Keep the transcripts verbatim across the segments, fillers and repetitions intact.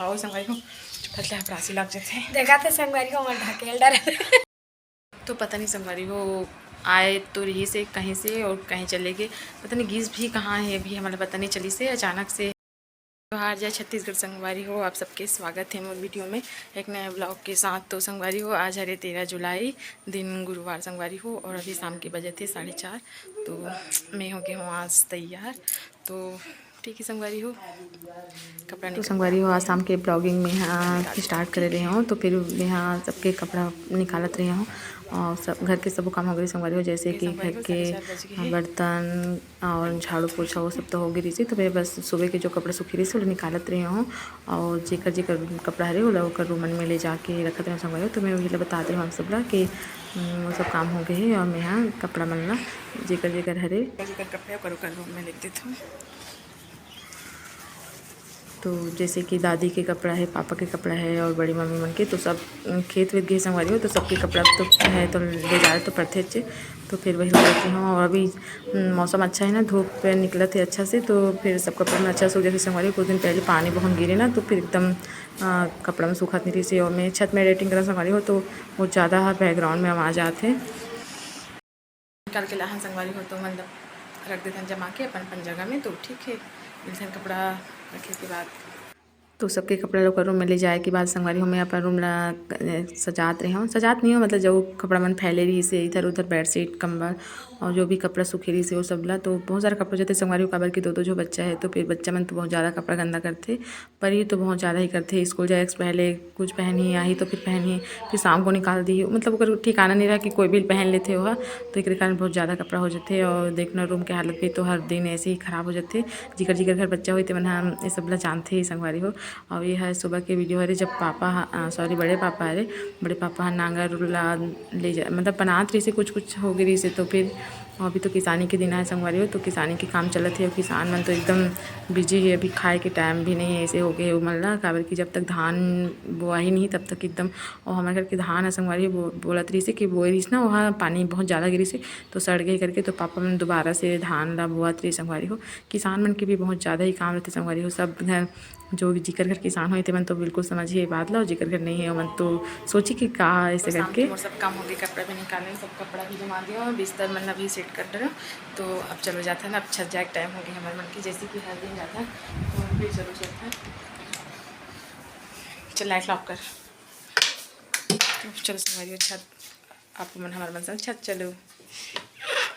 आओ संगवारी हो, फसला ह प्रासी लाग जथे। देखा थे संगवारी हो, हमर ढकेल डर। तो पता नहीं संगवारी हो, आए तो रही से कहीं से और कहीं चले गए, पता नहीं गिस भी कहाँ है, अभी हमारा पता नहीं चली से अचानक से। जोहार जय छत्तीसगढ़ संगवारी हो, आप सबके स्वागत है मोर वीडियो में एक नए ब्लॉग के साथ। तो संगवारी हो, आज हरे तेरह जुलाई, दिन गुरुवार संगवारी हो, और अभी शाम के बजे थे साढ़े चार। तो मैं हो गई हूँ आज तैयार। तो ठीक है संगवारी हो, कपड़ा तो निकाल संगवारी हो, आज शाम के ब्लॉगिंग में यहाँ स्टार्ट करे रहे हूँ। तो फिर मैं यहाँ सबके कपड़ा निकालत रहे हूँ और सब घर के सबो काम हो गए संगवारी हो, जैसे कि घर के बर्तन और झाड़ू पोछा वो सब तो हो गए रही। तो मैं बस सुबह के जो कपड़ा सूखे रही, वो निकालत रहे हूँ और जेकर जेकर कपड़ा हरे, ओला ओकर रूमन में ले जाके रखत रहे संगवारी हो। तो मैं वही ला बतात रहे हूँ आप सब ला कि हम्म, वो सब काम हो गए है और मैं यहाँ कपड़ा मन ला जेकर जेकर हरे, जेकर कपड़ा ओकर ओकर रूम में लिख देता हूँ। तो जैसे कि दादी के कपड़ा है, पापा के कपड़ा है और बड़ी मम्मी मन के, तो सब खेत वेत गए संगवारी हो, तो सबके कपड़ा तो है, तो ले जाए तो पड़थे अच्छे। तो फिर वही लेती हूँ। और अभी हम्म, मौसम अच्छा है ना, धूप पे निकलत है अच्छा से, तो फिर सब कपड़ा में अच्छा से हो जाथे संगवारी हो। कुछ दिन पहले पानी बहुत गिरे ना, तो फिर एकदम आ, कपड़ा में सूखत नहीं रही से। और मैं छत में एडिटिंग करना संगवारी हो, तो बहुत ज़्यादा बैकग्राउंड में आवाज़ आते। निकाल के लाहन संगवारी हो, तो मतलब रख देथन जमा के अपन अपन जगह में, तो ठीक है। मिलथन कपड़ा रखे के बाद। तो सबके कपड़ा ला ओकर रूम में ले जाए के बाद संगवारी हो, मैं अपन रूम ला अ, सजात रहे हूँ। सजात नहीं हो, मतलब जो कपड़ा मन फैले रही से इधर उधर, बेडशीट, कंबल और जो भी कपड़ा सूखे रही से वो सब ला। तो बहुत सारा कपड़ा जते संगवारी हो, काबर कि दो दो जो बच्चा है, तो फिर बच्चा मन तो बहुत ज़्यादा कपड़ा गंदा करते। पर ये तो बहुत ज़्यादा ही करते, स्कूल जाए से पहले कुछ पहनी, आही तो फिर पहनी, फिर शाम को निकाल दी, मतलब ओकर ठिकाना नहीं रहा कि कोई भी पहन लेते हो। तो एक कारण बहुत ज़्यादा कपड़ा हो जाते। और देखना रूम के हालत भी तो हर दिन ऐसे ही ख़राब हो जाते। जिकर जिकर घर बच्चा होते मन हम ये सब ला जानते ही संगवारी हो। और ये है सुबह के वीडियो हरे, जब पापा ह- आ, सॉरी, बड़े पापा हरे, बड़े पापा ह नांगर ला ले जा, मतलब बनात रही से, कुछ कुछ हो गई रही से, तो फिर अभी तो किसानी के दिन आए संगवारी हो, तो किसानी के काम चलत है। और किसान मन तो एकदम बिजी है, अभी खाए के टाइम भी नहीं है, ऐसे हो गए उमन ला, काबर कि जब तक धान बोआही नहीं तब तक एकदम। और हमारे घर के धान है संगवारी हो, बो- बोलत रही से कि बोए रही से ना, वहाँ पानी बहुत ज़्यादा गिरी से तो सड़ गए करके, तो पापा मन दोबारा से धान ला बोआत रही संगवारी हो। किसान मन के भी बहुत ज़्यादा ही काम रहते संगवारी हो, सब घर जो जिकर घर किसान होए, तेमन तो बिल्कुल समझिए ये बात ला, और जिकर घर नहीं है, ओमन तो सोची कि का ऐसे तो शाम करके। के मोर सब काम हो गए, कपड़ा भी निकाले, सब कपड़ा भी जमा दिया और बिस्तर मन अभी सेट कर डरे। तो अब चलो जाते हैं ना, अब छत जाए टाइम हो गया हमारे मन की, जैसे कि हर दिन जाता है। तो फिर चलो चलते हैं। चल, लाइट लॉक कर। तो चलो संगवारी हो, छत, आप मन हमारे मन संग छत चलो,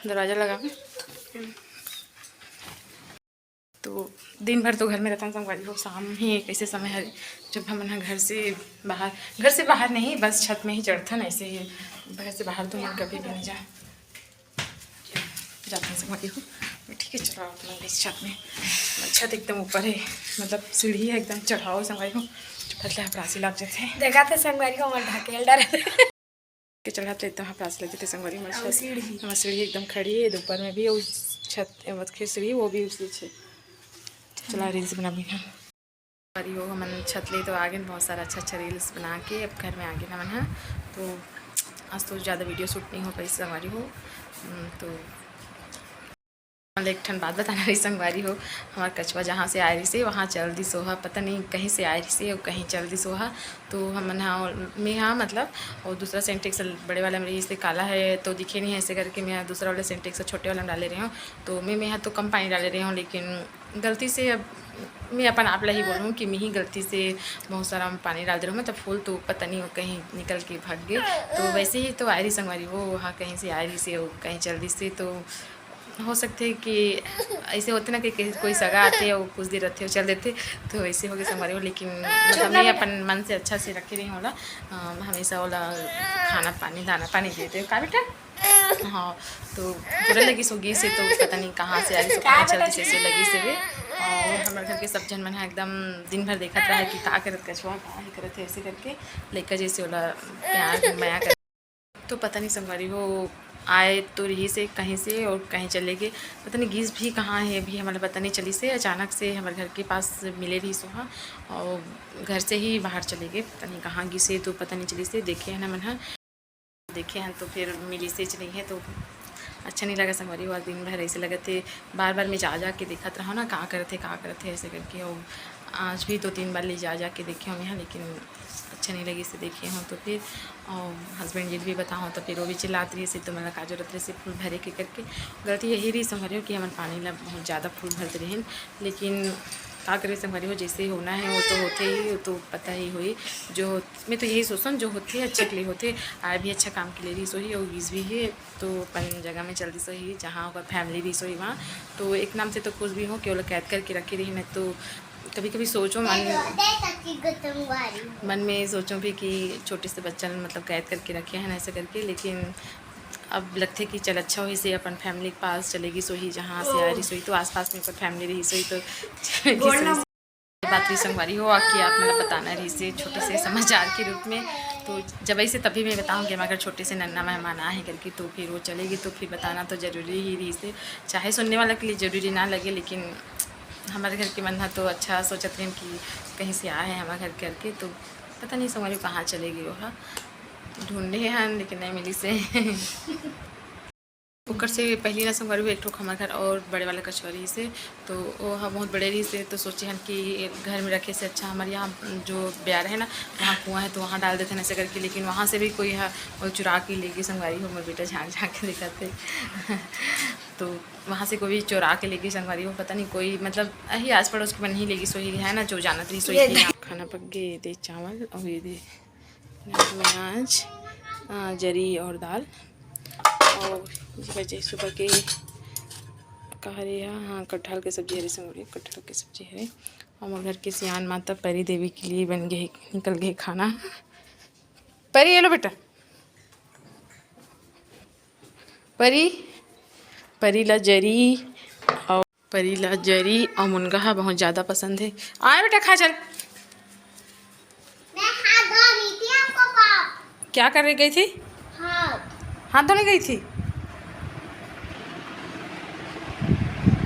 दरवाजा लगा। तो दिन भर तो घर में रहता संगवारी हो, शाम ही कैसे समय है जब हमन ह घर से बाहर, घर से बाहर नहीं, बस छत में ही चढ़थन, ऐसे ही। घर से बाहर तो मन कभी भी नहीं जा जाथन संगवारी हो। ठीक है, चलो अपना इस छत में, छत एकदम ऊपर है, मतलब सीढ़ी है एकदम चढ़ाओ संगवारी हो, फसला ह प्रासी लाग जाथे। देखा थे संगवारी हो, हमर ढकेल डर के चढ़त ले तो हाँ, प्यास लगे थे संगवारी। हमर अउ छत, सीढ़ी। हमर सीढ़ी एकदम खड़ी है, ऊपर में भी, और छत, ए, मत के सीढ़ी, वो भी उसी छे। चला रील्स बना भी हम। संगवारी हो, हमन छत ले तो आ गए, बहुत सारा अच्छा अच्छा रील्स बना के अब घर में आ गए हमन ह। तो आज तो ज़्यादा वीडियो शूट नहीं हो पाई संगवारी हो। हम्म, तो एक ठन बात बताना रही संगवारी हो, हमार कछुआ जहाँ से आए रही से, वहाँ चल दिस ओहा, पता नहीं कहीं से आए रही से और कहीं चल दिस ओहा। तो हमन हा, मैं हा मतलब, और दूसरा सिंटेक्स बड़े वाला में रही से काला है, तो दिखे नहीं है, ऐसे करके मैं दूसरा वाला सिंटेक्स छोटे वाला में डाले रही हूँ। तो मैं, मैं हा तो कम पानी डाले रही हूँ, लेकिन गलती से, अब मैं अपन आप ला ही बोलूँ कि मैं ही गलती से बहुत सारा पानी डाल दे रही हूँ, मतलब फूल तो पता नहीं वो कहीं निकल के भाग गए। तो वैसे ही तो आए रही संगवारी हो, वहाँ कहीं से आए रही से, वो कहीं चल दिस से, तो हो सकथे कि ऐसे होथे ना कि, कि कोई सगा आथे अउ कुछ देर रहिथे अउ चल देथे, तो वैसे होगे संगवारी हो। लेकिन मतलब मैं अपन मन से अच्छा से रखे रही हूँ ओला, अ, हमेशा ओला खाना पानी, दाना पानी देते हो का बेटा? हाँ, तो पूरा लगी सो गिस हे, तो पता नहीं कहाँ से आई, सो कहाँ चलती से, से लगी से वे। और हमारे घर के सब जन मन ह एकदम दिन भर देखत रहे कि का करत कछुआ, का ही करत है, ऐसे करके लइका जैसे ओला प्यार मया कर। तो पता नहीं संगवारी हो, आए तो रही से कहीं से और कहीं चले गए, पता नहीं गिस भी कहाँ है, अभी हमारे पता नहीं चली से। अचानक से हमारे घर के पास मिले रही सोहा और घर से ही बाहर चले गए, पता नहीं कहाँ गिस हे, तो पता नहीं चली से। देखे हैं ना मन ह, देखे हैं तो फिर मिली से नहीं है, तो अच्छा नहीं लगा संगवारी हो। आज दिन भर ऐसे लगत हे, बार बार मैं जा जा के देखत रहो ना, का करत है, का करत है, ऐसे करके। और आज भी दो तीन बार ले जा जा के देखे हों यहाँ, लेकिन अच्छा नहीं लगिस, देखे हों तो फिर, और हस्बैंड जी भी बताओ तो फिर वो भी चिल्लात रहिस, तो मतलब का जरूरत रहिस फूल भरे के करके। गलती यही रहिस संगवारी हो कि हमन पानी ला बहुत ज़्यादा फूल भरत रहिन, लेकिन का करे संगवारी हो, जैसे होना है वो तो होथे ही, वो तो पता ही होई। जो मैं तो यही सोचथों, जो होथे अच्छा के लिए होथे, आय भी अच्छा काम के लिए रहिस होही, और गिस भी है तो अपन जगह में चल दिस होही, जहाँ ओकर फैमिली रहिस होही वहाँ। तो एक नाम से तो खुश भी हों कि ओला कैद करके रखे रहिन, तो कभी कभी सोचों मन मन में सोचों भी कि छोटे से बच्चा ल मतलब कैद करके रखे हैं ऐसे करके, लेकिन अब लगथे कि चल अच्छा होइसे अपन फैमिली के पास चले गिस होही, जहाँ से आय रहिस होही, तो आसपास में ओकर फैमिली रहिस होही, तो ये बात भी संगवारी हो कि आप मतलब बताना रहिसे छोटे से समाचार के रूप में। तो जब ऐसे तभी मैं बताऊँ कि हम अगर छोटे से नन्ना मेहमान आए हैं करके, तो फिर वो चलेगी तो फिर बताना तो जरूरी ही रहिसे, चाहे सुनने वाला के लिए जरूरी ना लगे, लेकिन हमारे घर के मन ह तो अच्छा सोचत रहिन कि कहीं से आए हैं हमारे घर करके, तो पता नहीं संगवारी कहाँ चलेगी वो ह। ढूंढे हन लेकिन नहीं मिलिसे। ओकर से पहली ना संगवारी हो एक ठो हमर घर और बड़े वाला कछुआ रहिसे, तो वो ह बहुत बड़े रहिसे, तो सोचे हन कि घर में रखे से अच्छा हमारे यहाँ जो ब्यार है ना, वहाँ कुआँ है तो वहाँ डाल देते हैं ऐसे करके, लेकिन वहाँ से भी कोई ह वो चुरा के लेगे संगवारी हो, मोर बेटा झाँक झाँक के देखत हे। तो वहाँ से कोई भी चुरा के लेगे संगवारी हो, पता नहीं कोई मतलब यही आस पड़ोस के मन ही लेगिस होही है ना, जो जानत रहिस होही ये कि दे- यहाँ खाना पक गए, ये दे चावल और ये दे प्याज, आ, जरी और दाल। और ये बचे सुबह के, का हरे हा? हाँ, कटहल के सब्जी हरे संगवारी, कटहल के सब्जी हरे। और मोर घर के सियान माता परी देवी के लिए बन गए, निकल गए खाना। परी, ये लो बेटा, परी, परी ला जरी और परी ला जरी और मुनगा ह बहुत ज़्यादा पसंद है। आए बेटा, खा चल। मैं हाथ धो रही थी आपको पाप। क्या करने गई थी? हाथ। हाथ धोने गई थी?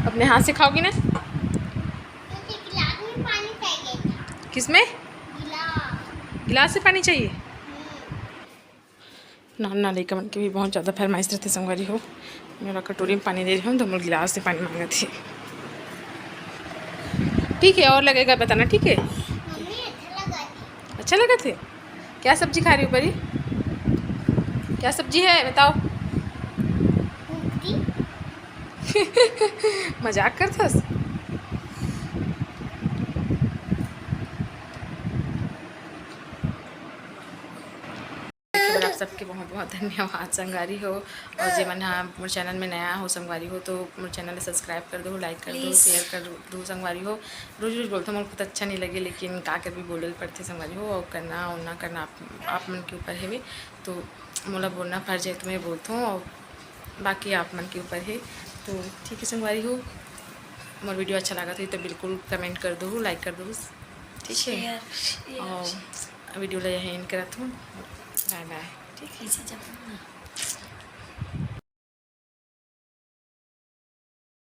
अपने हाथ से खाओगी ना? क्योंकि गिलास में पानी चाहिए था। किसमें? गिलास। गिलास से पानी चाहिए? हम्म। नान ना लइका मन के भी बहुत ज़्यादा फरमाइश रहते संगवारी हो। मैं ओला कटोरी में पानी दे रही हूँ तो मोर गिलास से पानी मांगत हे। ठीक है, और लगेगा बताना, ठीक है? मम्मी, अच्छा लगा थी। अच्छा लगा थे? क्या सब्जी खा रही हो परी? क्या सब्जी है बताओ? कुट्टी। मजाक करथस? एक बार आप सबके बहुत बहुत धन्यवाद संगवारी हो। और जे मन हा मोर चैनल में नया हो संगवारी हो तो मोर चैनल ला सब्सक्राइब कर दो, लाइक कर दो, प्लीज। शेयर कर दो संगवारी हो। रोज रोज बोलथों, मोला खुद अच्छा नहीं लगे, लेकिन का करबे, बोले ल पड़थे संगवारी हो। और करना और ना करना आप, आप मन के ऊपर हेवे, तो मोला बोलना फर्ज है तो मैं बोलथों, और बाकी आप मन के ऊपर है। तो ठीक है संगवारी हो, मोर वीडियो अच्छा लागत होही तो बिल्कुल कमेंट कर दो, लाइक कर दो, ठीक है? Share, share. और वीडियो ला यहीं एंड करत हूँ। बाय बाय। ठीक है, ऐसे जब ना।